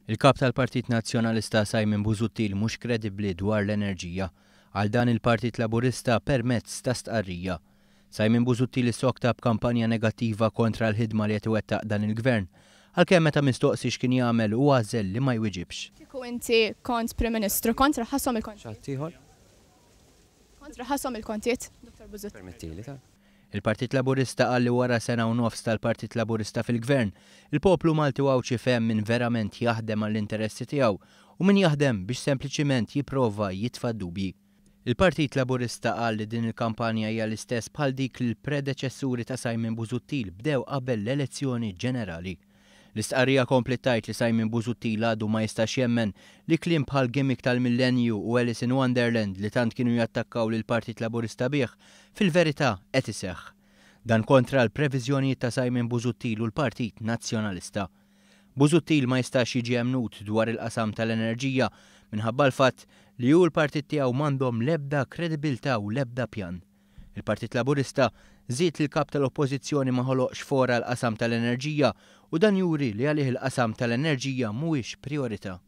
Il-Kap tal-Partit Nazzjonalista Simon Busuttil mhux kredibbli dwar l-enerġija. Qal dan il-Partit Laburista permezz ta' stqarrija. Simon Busuttil issokta b'kampanja negattiva kontra l-ħidma li qed iwettaq dan il-Gvern. Għalkemm meta mistoqsi x'kien jagħmel hu għażel li ma jwiġibx. Kieku inti kont Prim Ministru, kont raħħashom il-kontijiet? Xi ħadd ieħor? Kont raħħashom il-kontijiet, Dottor Busuttil? Permettili ta'. Il-Partit Laburista qal li wara sena u nofs tal-Partit Laburista fil-Gvern, il-poplu Malti u Għawdxi fehem min verament jaħdem għall-interessi tiegħu u min jaħdem biex sempliċiment jipprova jitfa' d-dubji. Il-Partit Laburista qal li din il-kampanja hija l-istess bħal dik li l-predeċessuri ta' Simon Busuttil bdew qabel l-elezzjoni ġenerali. L-istqarrija kompliet tgħid li Simon Busuttil għadu ma jistax jemmen li kliem bħal gimmick tal-millennju u Alice in Wonderland li tant kienu jattakkaw lill-Partit Laburista bih, fil-verità qed iseħħ. Dan kontra l-previżjonijiet ta' Simon Busuttil u l-Partit Nazzjonalista. Busuttil ma jistax jiġi emmnut dwar il-qasam tal-enerġija minħabba l-fatt li hu u l-partit tiegħu m'għandhom l-ebda kredibilità u l-ebda pjan. Il-Partit Laburista żied li l-Kap tal-Oppożizzjoni ma ħoloqx fora għall-qasam tal-enerġija u dan juri li għalih il-qasam tal-enerġija mhuwiex prijorità.